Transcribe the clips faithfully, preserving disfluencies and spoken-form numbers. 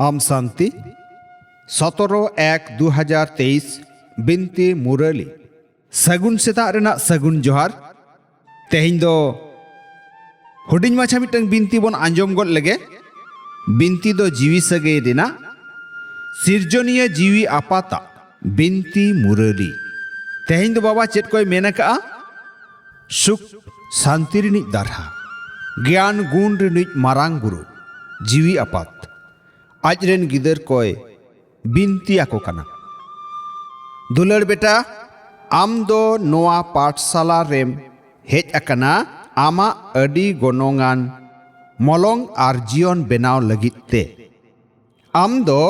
ᱟᱢ ᱥᱟᱱᱛᱤ, ᱥᱚᱛᱨᱚ ᱮᱠ ᱫᱩ ᱦᱟᱡᱟᱨ ᱛᱮᱭᱤᱥ, ᱵᱤᱱᱛᱤ ᱢᱩᱨᱟᱹᱞᱤ᱾ ᱥᱟᱹᱜᱩᱱ ᱥᱮᱛᱟᱜ ᱨᱮᱱᱟᱜ ᱥᱟᱹᱜᱩᱱ ᱡᱚᱦᱟᱨ᱾ ᱛᱮᱦᱮᱧ ᱫᱚ ᱦᱩᱰᱤᱧ ᱢᱟᱪᱷᱟ ᱢᱤᱫᱴᱟᱝ ᱵᱤᱱᱛᱤ ᱵᱚᱱ ᱟᱸᱡᱚᱢ ᱜᱚᱫ ᱞᱮᱜᱮ᱾ ᱵᱤᱱᱛᱤ ᱫᱚ ᱡᱤᱣᱤ ᱥᱟᱹᱜᱟᱹᱭ ᱨᱮᱱᱟᱜ, ᱥᱤᱨᱡᱚᱱᱤᱭᱟᱹ ᱡᱤᱣᱤ ᱟᱯᱟᱛᱟᱜ ᱵᱤᱱᱛᱤ ᱢᱩᱨᱟᱹᱞᱤ᱾ ᱛᱮᱦᱮᱧ ᱫᱚ ᱵᱟᱵᱟ ᱪᱮᱫ ᱠᱚᱭ ᱢᱮᱱ ᱟᱠᱟᱜᱼᱟ? ᱥᱩᱠ ᱥᱟᱱᱛᱤ ᱨᱤᱱᱤᱡ ᱫᱟᱨᱦᱟ, ᱜᱮᱭᱟᱱ ᱜᱩᱱ ᱨᱤᱱᱤᱡ ᱢᱟᱨᱟᱝ ᱵᱩᱨᱩ, ᱡᱤᱣᱤ ᱟᱯᱟᱛ, ᱟᱡ ᱨᱮᱱ ᱜᱤᱫᱟᱹᱨ ᱠᱚᱭ ᱵᱤᱱᱛᱤ ᱟᱠᱚ ᱠᱟᱱᱟ᱾ ᱫᱩᱞᱟᱹᱲ ᱵᱮᱴᱟ, ᱟᱢ ᱫᱚ ᱱᱚᱣᱟ ᱯᱟᱴᱷᱥᱟᱞᱟ ᱨᱮᱢ ᱦᱮᱡ ᱟᱠᱟᱱᱟ ᱟᱢᱟᱜ ᱟᱹᱰᱤ ᱜᱚᱱᱚᱝᱟᱱ ᱢᱚᱞᱚᱝ ᱟᱨ ᱡᱤᱭᱚᱱ ᱵᱮᱱᱟᱣ ᱞᱟᱹᱜᱤᱫ ᱛᱮ᱾ ᱟᱢ ᱫᱚ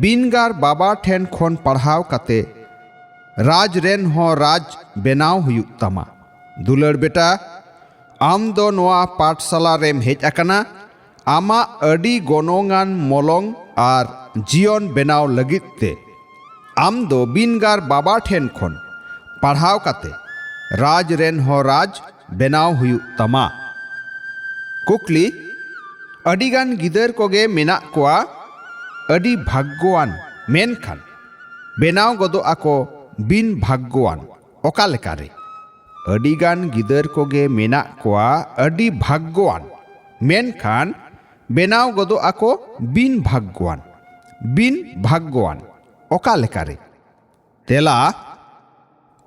ᱵᱤᱱᱜᱟᱨ ᱵᱟᱵᱟ ᱴᱷᱮᱱ ᱠᱷᱚᱱ ᱯᱟᱲᱦᱟᱣ ᱠᱟᱛᱮ ᱨᱟᱡᱽ ᱨᱮᱱ ᱦᱚᱸ ᱨᱟᱡᱽ ᱵᱮᱱᱟᱣ ᱦᱩᱭᱩᱜ ᱛᱟᱢᱟ᱾ ᱫᱩᱞᱟᱹᱲ ᱵᱮᱴᱟ, ᱟᱢ ᱫᱚ ᱱᱚᱣᱟ ᱯᱟᱴᱷᱥᱟᱞᱟ ᱨᱮᱢ ᱦᱮᱡ ᱟᱠᱟᱱᱟ ᱟᱢᱟᱜ ᱟᱹᱰᱤ ᱜᱚᱱᱚᱝᱟᱱ ᱢᱚᱞᱚᱝ ᱟᱨ ᱡᱤᱭᱚᱱ ᱵᱮᱱᱟᱣ ᱞᱟᱹᱜᱤᱫ ᱛᱮ᱾ ᱟᱢ ᱫᱚ ᱵᱤᱱᱜᱟᱨ ᱵᱟᱵᱟ ᱴᱷᱮᱱ ᱠᱷᱚᱱ ᱯᱟᱲᱦᱟᱣ ᱠᱟᱛᱮ ᱨᱟᱡᱽ ᱨᱮᱱ ᱦᱚᱸ ᱨᱟᱡᱽ ᱵᱮᱱᱟᱣ ᱦᱩᱭᱩᱜ ᱛᱟᱢᱟ᱾ ᱠᱩᱠᱞᱤ: ᱟᱹᱰᱤᱜᱟᱱ ᱜᱤᱫᱟᱹᱨ ᱠᱚᱜᱮ ᱢᱮᱱᱟᱜ ᱠᱚᱣᱟ ᱟᱹᱰᱤ ᱵᱷᱟᱜᱽᱜᱚᱣᱟᱱ, ᱢᱮᱱᱠᱷᱟᱱ ᱵᱮᱱᱟᱣ ᱜᱚᱫᱚᱜ ᱟᱠᱚ ᱵᱤᱱ ᱵᱷᱟᱜᱽᱜᱚᱣᱟᱱ᱾ ᱚᱠᱟ ᱞᱮᱠᱟᱨᱮ? ᱟᱹᱰᱤᱜᱟᱱ ᱜᱤᱫᱟᱹᱨ ᱠᱚᱜᱮ ᱢᱮᱱᱟᱜ ᱠᱚᱣᱟ ᱟᱹᱰᱤ ᱵᱷᱟᱜᱽᱜᱚᱣᱟᱱ, ᱢᱮᱱᱠᱷᱟᱱ ᱵᱮᱱᱟᱣ ᱜᱚᱫᱚᱜ ᱟᱠᱚ ᱵᱤᱱ ᱵᱷᱟᱜᱽᱜᱚᱣᱟᱱ᱾ ᱵᱤᱱ ᱵᱷᱟᱜᱽᱜᱚᱣᱟᱱ ᱚᱠᱟ ᱞᱮᱠᱟᱨᱮ? ᱛᱮᱞᱟ: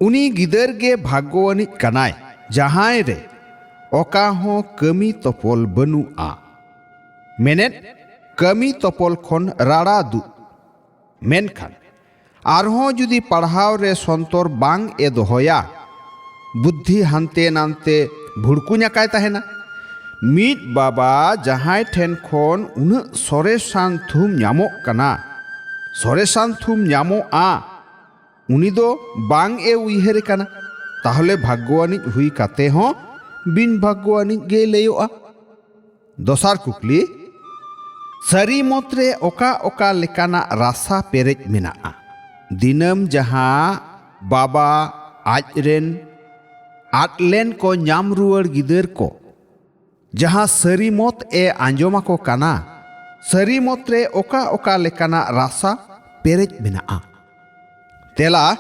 ᱩᱱᱤ ᱜᱤᱫᱟᱹᱨ ᱜᱮ ᱵᱷᱟᱜᱽᱜᱚᱣᱟᱱᱤᱡ ᱠᱟᱱᱟᱭ, ᱡᱟᱦᱟᱸᱭ ᱨᱮ ᱚᱠᱟ ᱦᱚᱸ ᱠᱟᱹᱢᱤ ᱛᱚᱯᱚᱞ ᱵᱟᱹᱱᱩᱜᱼᱟ᱾ ᱢᱮᱱᱮᱫ, ᱠᱟᱹᱢᱤ ᱛᱚᱯᱚᱞ ᱠᱷᱚᱱ ᱨᱟᱲᱟ ᱫᱩᱜ᱾ ᱢᱮᱱᱠᱷᱟᱱ ᱟᱨᱦᱚᱸ ᱡᱩᱫᱤ ᱯᱟᱲᱦᱟᱣ ᱨᱮ ᱥᱚᱱᱛᱚᱨ ᱵᱟᱝ ᱮ ᱫᱚᱦᱚᱭᱟ, ᱵᱩᱫᱽᱫᱷᱤ ᱦᱟᱱᱛᱮ ᱱᱟᱱᱛᱮ ᱵᱷᱩᱲᱠᱩᱧ ᱟᱠᱟᱭ ᱛᱟᱦᱮᱱᱟ᱾ ᱢᱤᱫ ᱵᱟᱵᱟ ᱡᱟᱦᱟᱸᱭ ᱴᱷᱮᱱ ᱠᱷᱚᱱ ᱩᱱᱟᱹᱜ ᱥᱚᱨᱮᱥᱟᱱ ᱛᱷᱩᱢ ᱧᱟᱢᱚᱜ ᱠᱟᱱᱟ, ᱥᱚᱨᱮᱥᱟᱱ ᱛᱷᱩᱢ ᱧᱟᱢᱚᱜᱼᱟ, ᱩᱱᱤ ᱫᱚ ᱵᱟᱝ ᱮ ᱩᱭᱦᱟᱹᱨᱮ ᱠᱟᱱᱟ᱾ ᱛᱟᱦᱚᱞᱮ ᱵᱷᱟᱜᱽᱜᱚᱣᱟᱱᱤᱡ ᱦᱩᱭ ᱠᱟᱛᱮ ᱦᱚᱸ ᱵᱤᱱ ᱵᱷᱟᱜᱽᱜᱚᱣᱟᱱᱤᱡ ᱜᱮᱭ ᱞᱟᱹᱭᱚᱜᱼᱟ᱾ ᱫᱚᱥᱟᱨ ᱠᱩᱠᱞᱤ: ᱥᱟᱹᱨᱤ ᱢᱚᱛ ᱨᱮ ᱚᱠᱟ ᱚᱠᱟ ᱞᱮᱠᱟᱱᱟᱜ ᱨᱟᱥᱟ ᱯᱮᱨᱮᱡ ᱢᱮᱱᱟᱜᱼᱟ? ᱫᱤᱱᱟᱹᱢ ᱡᱟᱦᱟᱸ ᱵᱟᱵᱟ ᱟᱡ ᱨᱮᱱ ᱟᱫ ᱞᱮᱱ ᱠᱚ ᱧᱟᱢ ᱨᱩᱣᱟᱹᱲ ᱜᱤᱫᱟᱹᱨ ᱠᱚ ᱡᱟᱦᱟᱸ ᱥᱟᱹᱨᱤ ᱢᱚᱛ ᱮ ᱟᱸᱡᱚᱢ ᱟᱠᱚ ᱠᱟᱱᱟ, ᱥᱟᱹᱨᱤ ᱢᱚᱛ ᱨᱮ ᱚᱠᱟ ᱚᱠᱟ ᱞᱮᱠᱟᱱᱟᱜ ᱨᱟᱥᱟ ᱯᱮᱨᱮᱡ ᱢᱮᱱᱟᱜᱼᱟ? ᱛᱮᱞᱟ,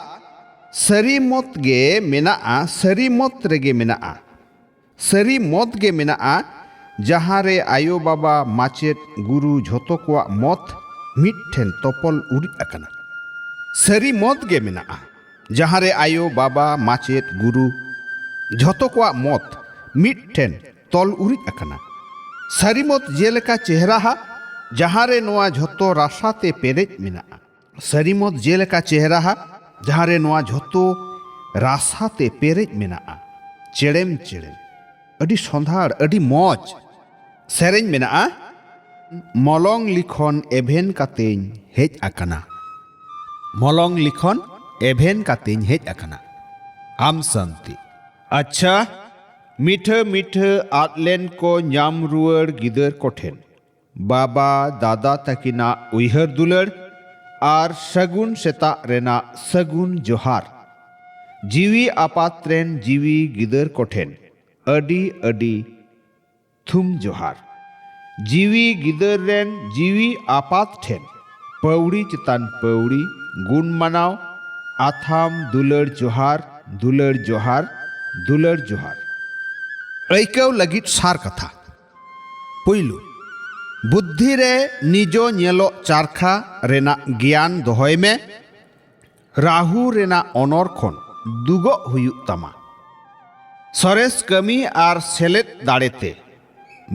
ᱥᱟᱹᱨᱤ ᱢᱚᱛ ᱜᱮ ᱢᱮᱱᱟᱜᱼᱟ, ᱥᱟᱹᱨᱤ ᱢᱚᱛ ᱨᱮᱜᱮ ᱢᱮᱱᱟᱜᱼᱟ᱾ ᱥᱟᱹᱨᱤ ᱢᱚᱛ ᱜᱮ ᱢᱮᱱᱟᱜᱼᱟ, ᱡᱟᱦᱟᱸ ᱨᱮ ᱟᱭᱳ ᱵᱟᱵᱟ, ᱢᱟᱪᱮᱫ, ᱜᱩᱨᱩ ᱡᱷᱚᱛᱚ ᱠᱚᱣᱟᱜ ᱢᱚᱛ ᱢᱤᱫ ᱴᱷᱮᱱ ᱛᱚᱯᱚᱞ ᱩᱨᱤᱡ ᱟᱠᱟᱱᱟ᱾ ᱥᱟᱹᱨᱤ ᱢᱚᱛ ᱜᱮ ᱢᱮᱱᱟᱜᱼᱟ, ᱡᱟᱦᱟᱸ ᱨᱮ ᱟᱭᱳ ᱵᱟᱵᱟ, ᱢᱟᱪᱮᱫ, ᱜᱩᱨᱩ ᱡᱷᱚᱛᱚ ᱠᱚᱣᱟᱜ ᱢᱚᱛ ᱢᱤᱫ ᱴᱷᱮᱱ ᱛᱚᱞ ᱩᱨᱤᱡ ᱟᱠᱟᱱᱟ᱾ ᱥᱟᱹᱨᱤ ᱢᱚᱛ ᱡᱮᱞᱮᱠᱟ ᱪᱮᱦᱨᱟᱦᱟ, ᱡᱟᱦᱟᱸ ᱨᱮ ᱱᱚᱣᱟ ᱡᱷᱚᱛᱚ ᱨᱟᱥᱟ ᱛᱮ ᱯᱮᱨᱮᱡ ᱢᱮᱱᱟᱜᱼᱟ᱾ ᱥᱟᱹᱨᱤ ᱢᱚᱛ ᱡᱮᱞᱮᱠᱟ ᱪᱮᱦᱨᱟᱦᱟ, ᱡᱟᱦᱟᱸ ᱨᱮ ᱱᱚᱣᱟ ᱡᱷᱚᱛᱚ ᱨᱟᱥᱟ ᱛᱮ ᱯᱮᱨᱮᱡ ᱢᱮᱱᱟᱜᱼᱟ᱾ ᱪᱮᱲᱮᱢ ᱪᱮᱲᱮᱢ, ᱟᱹᱰᱤ ᱥᱚᱸᱫᱷᱟᱲ, ᱟᱹᱰᱤ ᱢᱚᱡᱽ᱾ ᱥᱮᱨᱮᱧ ᱢᱮᱱᱟᱜᱼᱟ, ᱢᱚᱞᱚᱝ ᱞᱤᱠᱷᱚᱱ ᱮᱵᱷᱮᱱ ᱠᱟᱛᱮᱧ ᱦᱮᱡ ᱟᱠᱟᱱᱟ᱾ ᱢᱚᱞᱚᱝ ᱞᱤᱠᱷᱚᱱ ᱮᱵᱷᱮᱱ ᱠᱟᱛᱮᱧ ᱦᱮᱡ ᱟᱠᱟᱱᱟ᱾ ᱟᱢ ᱥᱟᱱᱛᱤ᱾ ᱟᱪᱪᱷᱟ, ᱢᱤᱴᱷᱟᱹ ᱢᱤᱴᱷᱟᱹ ᱟᱫ ᱞᱮᱱ ᱠᱚ ᱧᱟᱢ ᱨᱩᱣᱟᱹᱲ ᱜᱤᱫᱟᱹᱨ ᱠᱚᱴᱷᱮᱱ᱾ ᱵᱟᱵᱟ, ᱫᱟᱫᱟ ᱛᱟᱹᱠᱤᱱᱟᱜ ᱩᱭᱦᱟᱹᱨ ᱫᱩᱞᱟᱹᱲ ᱟᱨ ᱥᱟᱹᱜᱩᱱ ᱥᱮᱛᱟᱜ ᱨᱮᱱᱟᱜ ᱥᱟᱹᱜᱩᱱ ᱡᱚᱦᱟᱨ᱾ ᱡᱤᱣᱤ ᱟᱯᱟᱛ ᱨᱮᱱ ᱡᱤᱣᱤ ᱜᱤᱫᱟᱹᱨ ᱠᱚᱴᱷᱮᱱ ᱟᱹᱰᱤ ᱟᱹᱰᱤ ᱛᱷᱩᱢ ᱡᱚᱦᱟᱨ᱾ ᱡᱤᱣᱤ ᱜᱤᱫᱟᱹᱨ ᱨᱮᱱ ᱡᱤᱣᱤ ᱟᱯᱟᱛ ᱴᱷᱮᱱ ᱯᱟᱹᱣᱲᱤ ᱪᱮᱛᱟᱱ ᱯᱟᱹᱣᱲᱤ, ᱜᱩᱱ ᱢᱟᱱᱟᱣ, ᱟᱛᱷᱟᱢ ᱫᱩᱞᱟᱹᱲ ᱡᱚᱦᱟᱨ, ᱫᱩᱞᱟᱹᱲ ᱡᱚᱦᱟᱨ, ᱫᱩᱞᱟᱹᱲ ᱡᱚᱦᱟᱨ᱾ ᱟᱹᱭᱠᱟᱹᱣ ᱞᱟᱹᱜᱤᱫ ᱥᱟᱨ ᱠᱟᱛᱷᱟ᱾ ᱯᱩᱭᱞᱩ, ᱵᱩᱫᱽᱫᱷᱤ ᱨᱮ ᱱᱤᱡᱚ ᱧᱮᱞᱚᱜ ᱪᱟᱨᱠᱷᱟ ᱨᱮᱱᱟᱜ ᱜᱮᱭᱟᱱ ᱫᱚᱦᱚᱭ ᱢᱮ᱾ ᱨᱟᱦᱩ ᱨᱮᱱᱟᱜ ᱚᱱᱚᱨ ᱠᱷᱚᱱ ᱫᱩᱜᱚᱜ ᱦᱩᱭᱩᱜ ᱛᱟᱢᱟ᱾ ᱥᱚᱨᱮᱥ ᱠᱟᱹᱢᱤ ᱟᱨ ᱥᱮᱞᱮᱫ ᱫᱟᱲᱮᱛᱮ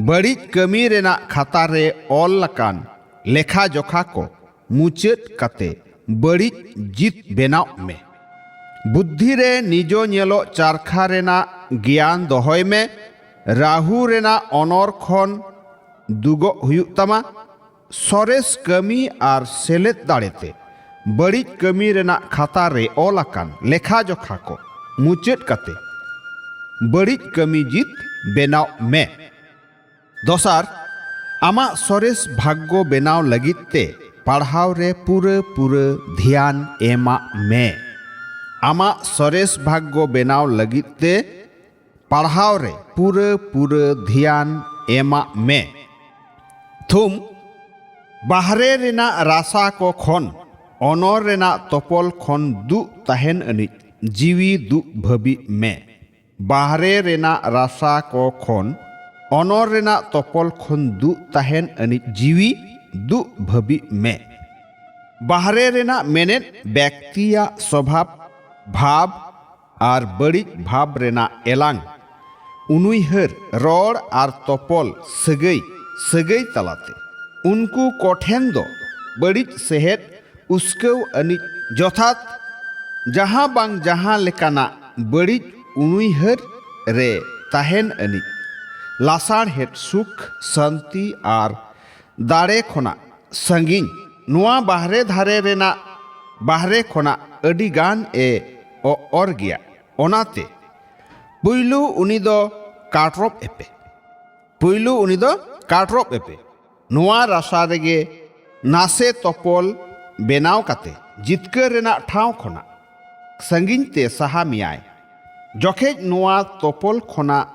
ᱵᱟᱹᱲᱤᱡ ᱠᱟᱹᱢᱤ ᱨᱮᱱᱟᱜ ᱠᱷᱟᱛᱟ ᱨᱮ ᱚᱞ ᱟᱠᱟᱱ ᱞᱮᱠᱷᱟ ᱡᱚᱠᱷᱟ ᱠᱚ ᱢᱩᱪᱟᱹᱫ ᱠᱟᱛᱮ ᱵᱟᱹᱲᱤᱡ ᱡᱤᱛ ᱵᱮᱱᱟᱣ ᱢᱮ᱾ ᱵᱩᱫᱽᱫᱷᱤ ᱨᱮ ᱱᱤᱡᱚ ᱧᱮᱞᱚᱜ ᱪᱟᱨᱠᱷᱟ ᱨᱮᱱᱟᱜ ᱜᱮᱭᱟᱱ ᱫᱚᱦᱚᱭ ᱢᱮ᱾ ᱨᱟᱦᱩ ᱨᱮᱱᱟᱜ ᱚᱱᱚᱨ ᱠᱷᱚᱱ ᱫᱩᱜᱚᱜ ᱦᱩᱭᱩᱜ ᱛᱟᱢᱟ᱾ ᱥᱚᱨᱮᱥ ᱠᱟᱹᱢᱤ ᱟᱨ ᱥᱮᱞᱮᱫ ᱫᱟᱲᱮᱛᱮ ᱵᱟᱹᱲᱤᱡ ᱠᱟᱹᱢᱤ ᱨᱮᱱᱟᱜ ᱠᱷᱟᱛᱟ ᱨᱮ ᱚᱞ ᱟᱠᱟᱱ ᱞᱮᱠᱷᱟ ᱡᱚᱠᱷᱟ ᱠᱚ ᱢᱩᱪᱟᱹᱫ ᱠᱟᱛᱮ ᱵᱟᱹᱲᱤᱡ ᱠᱟᱹᱢᱤ ᱡᱤᱛ ᱵᱮᱱᱟᱣ ᱢᱮ᱾ ᱫᱚᱥᱟᱨ, ᱟᱢᱟᱜ ᱥᱚᱨᱮᱥ ᱵᱷᱟᱜᱽᱜᱚ ᱵᱮᱱᱟᱣ ᱞᱟᱹᱜᱤᱫ ᱛᱮ ᱯᱟᱲᱦᱟᱣ ᱨᱮ ᱯᱩᱨᱟᱹ ᱯᱩᱨᱟᱹ ᱫᱷᱮᱭᱟᱱ ᱮᱢᱟᱜ ᱢᱮ᱾ ᱟᱢᱟᱜ ᱥᱚᱨᱮᱥ ᱵᱷᱟᱜᱽᱜᱚ ᱵᱮᱱᱟᱣ ᱞᱟᱹᱜᱤᱫ ᱛᱮ ᱯᱟᱲᱦᱟᱣ ᱨᱮ ᱯᱩᱨᱟᱹ ᱯᱩᱨᱟᱹ ᱫᱷᱮᱭᱟᱱ ᱮᱢᱟᱜ ᱢᱮ᱾ ᱛᱷᱩᱢ, ᱵᱟᱦᱨᱮ ᱨᱮᱱᱟᱜ ᱨᱟᱥᱟ ᱠᱚ ᱠᱷᱚᱱ ᱚᱱᱚᱨ ᱨᱮᱱᱟᱜ ᱛᱚᱯᱚᱞ ᱠᱷᱚᱱ ᱫᱩᱜ ᱛᱟᱦᱮᱱ ᱟᱹᱱᱤᱡ ᱡᱤᱣᱤ ᱫᱩᱜ ᱵᱷᱟᱹᱵᱤᱜ ᱢᱮ᱾ ᱵᱟᱦᱨᱮ ᱨᱮᱱᱟᱜ ᱨᱟᱥᱟ ᱠᱚ ᱠᱷᱚᱱ ᱚᱱᱚᱨ ᱨᱮᱱᱟᱜ ᱛᱚᱯᱚᱞ ᱠᱷᱚᱱ ᱫᱩᱜ ᱛᱟᱦᱮᱱ ᱟᱹᱱᱤᱡ ᱡᱤᱣᱤ ᱫᱩᱜ ᱵᱷᱟᱹᱵᱤᱜ ᱢᱮ᱾ ᱵᱟᱦᱨᱮ ᱨᱮᱱᱟᱜ ᱢᱮᱱᱮᱫ ᱵᱮᱠᱛᱤᱭᱟᱜ ᱥᱚᱵᱷᱟᱵ, ᱵᱷᱟᱵ ᱟᱨ ᱵᱟᱹᱲᱤᱡ ᱵᱷᱟᱵ ᱨᱮᱱᱟᱜ ᱮᱞᱟᱝ, ᱩᱱᱩᱭᱦᱟᱹᱨ, ᱨᱚᱲ ᱟᱨ ᱛᱚᱯᱚᱞ ᱥᱟᱹᱜᱟᱹᱭ, ᱥᱟᱹᱜᱟᱹᱭ ᱛᱟᱞᱟᱛᱮ ᱩᱱᱠᱩ ᱠᱚᱴᱷᱮᱱ ᱫᱚ ᱵᱟᱹᱲᱤᱡ ᱥᱮᱦᱮᱫ ᱩᱥᱠᱟᱹᱣ ᱟᱹᱱᱤᱡ ᱡᱚᱛᱷᱟᱛ ᱡᱟᱦᱟᱸ ᱵᱟᱝ ᱡᱟᱦᱟᱸ ᱞᱮᱠᱟᱱᱟᱜ ᱵᱟᱹᱲᱤᱡ ᱩᱱᱩᱭᱦᱟᱹᱨ ᱨᱮ ᱛᱟᱦᱮᱱ ᱟᱹᱱᱤᱡ ᱞᱟᱥᱟᱲᱦᱮᱫ ᱥᱩᱠ, ᱥᱟᱱᱛᱤ ᱟᱨ ᱫᱟᱲᱮ ᱠᱷᱚᱱᱟᱜ ᱥᱟᱺᱜᱤᱧ᱾ ᱱᱚᱣᱟ ᱵᱟᱦᱨᱮ ᱫᱷᱟᱨᱮ ᱨᱮᱱᱟᱜ ᱵᱟᱦᱨᱮ ᱠᱷᱚᱱᱟᱜ ᱟᱹᱰᱤ ᱜᱟᱱ ᱮ ᱚ-, ᱚᱨ ᱜᱮᱭᱟ᱾ ᱚᱱᱟᱛᱮ ᱯᱩᱭᱞᱩ ᱩᱱᱤ ᱫᱚ ᱠᱟᱴᱨᱚᱯ ᱮᱯᱮ᱾ ᱯᱩᱭᱞᱩ ᱩᱱᱤ ᱫᱚ ᱠᱟᱴᱨᱚᱯ ᱮᱯᱮ᱾ ᱱᱚᱣᱟ ᱨᱟᱥᱟ ᱨᱮᱜᱮ ᱱᱟᱥᱮ ᱛᱚᱯᱚᱞ ᱵᱮᱱᱟᱣ ᱠᱟᱛᱮ ᱡᱤᱛᱠᱟᱹᱨ ᱨᱮᱱᱟᱜ ᱴᱷᱟᱶ ᱠᱷᱚᱱᱟᱜ ᱥᱟᱺᱜᱤᱧ ᱛᱮ ᱥᱟᱦᱟ ᱢᱮᱭᱟᱭ᱾ ᱡᱚᱠᱷᱮᱡ ᱱᱚᱣᱟ ᱛᱚᱯᱚᱞ ᱠᱷᱚᱱᱟᱜ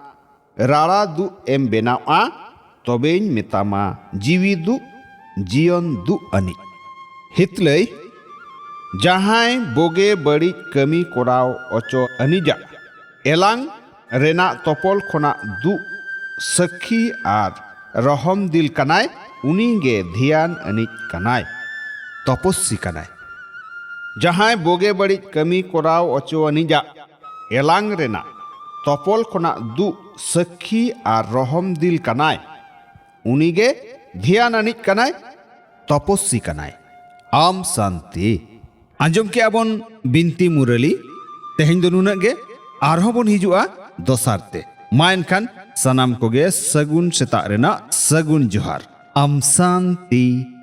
ᱨᱟᱲᱟ ᱫᱩᱜ ᱮᱢ ᱵᱮᱱᱟᱣᱼᱟ, ᱛᱚᱵᱮᱧ ᱢᱮᱛᱟᱢᱟ ᱡᱤᱣᱤ ᱫᱩᱜ, ᱡᱤᱭᱚᱱ ᱫᱩᱜ ᱟᱹᱱᱤᱡ᱾ ᱦᱤᱛᱞᱟᱹᱭ, ᱡᱟᱦᱟᱸᱭ ᱵᱳᱜᱮ ᱵᱟᱹᱲᱤᱡ ᱠᱟᱹᱢᱤ ᱠᱚᱨᱟᱣ ᱚᱪᱚ ᱟᱹᱱᱤᱡᱟᱜ ᱮᱞᱟᱝ ᱨᱮᱱᱟᱜ ᱛᱚᱯᱚᱞ ᱠᱷᱚᱱᱟᱜ ᱫᱩᱜ ᱥᱟᱹᱠᱷᱤ ᱟᱨ ᱨᱚᱦᱚᱢ ᱫᱤᱞ ᱠᱟᱱᱟᱭ, ᱩᱱᱤ ᱜᱮ ᱫᱷᱮᱭᱟᱱ ᱟᱹᱱᱤᱡ ᱠᱟᱱᱟᱭ, ᱛᱚᱯᱚᱥᱥᱤ ᱠᱟᱱᱟᱭ᱾ ᱡᱟᱦᱟᱸᱭ ᱵᱳᱜᱮ ᱵᱟᱹᱲᱤᱡ ᱠᱟᱹᱢᱤ ᱠᱚᱨᱟᱣ ᱚᱪᱚ ᱟᱹᱱᱤᱡᱟᱜ ᱮᱞᱟᱝ ᱨᱮᱱᱟᱜ ᱛᱚᱯᱚᱞ ᱠᱷᱚᱱᱟᱜ ᱫᱩᱜ ᱥᱟᱹᱠᱷᱤ ᱟᱨ ᱨᱚᱦᱚᱢ ᱫᱤᱞ ᱠᱟᱱᱟᱭ, ᱩᱱᱤ ᱜᱮ ᱫᱷᱮᱭᱟᱱ ᱟᱹᱱᱤᱡ ᱠᱟᱱᱟᱭ, ᱛᱚᱯᱚᱥᱥᱤ ᱠᱟᱱᱟᱭ᱾ ᱟᱢ ᱥᱟᱱᱛᱤ᱾ ᱟᱸᱡᱚᱢ ᱠᱮᱜᱼᱟ ᱵᱚᱱ ᱵᱤᱱᱛᱤ ᱢᱩᱨᱟᱹᱞᱤ᱾ ᱛᱮᱦᱮᱧ ᱫᱚ ᱱᱩᱱᱟᱹᱜ ᱜᱮ, ᱟᱨᱦᱚᱸ ᱵᱚᱱ ᱦᱤᱡᱩᱜᱼᱟ ᱫᱚᱥᱟᱨ ᱛᱮ᱾ ᱢᱟ ᱮᱱᱠᱷᱟᱱ ᱥᱟᱱᱟᱢ ᱠᱚᱜᱮ ᱥᱟᱹᱜᱩᱱ ᱥᱮᱛᱟᱜ ᱨᱮᱱᱟᱜ ᱥᱟᱹᱜᱩᱱ ᱡᱚᱦᱟᱨ᱾ ᱟᱢ ᱥᱟᱱᱛᱤ᱾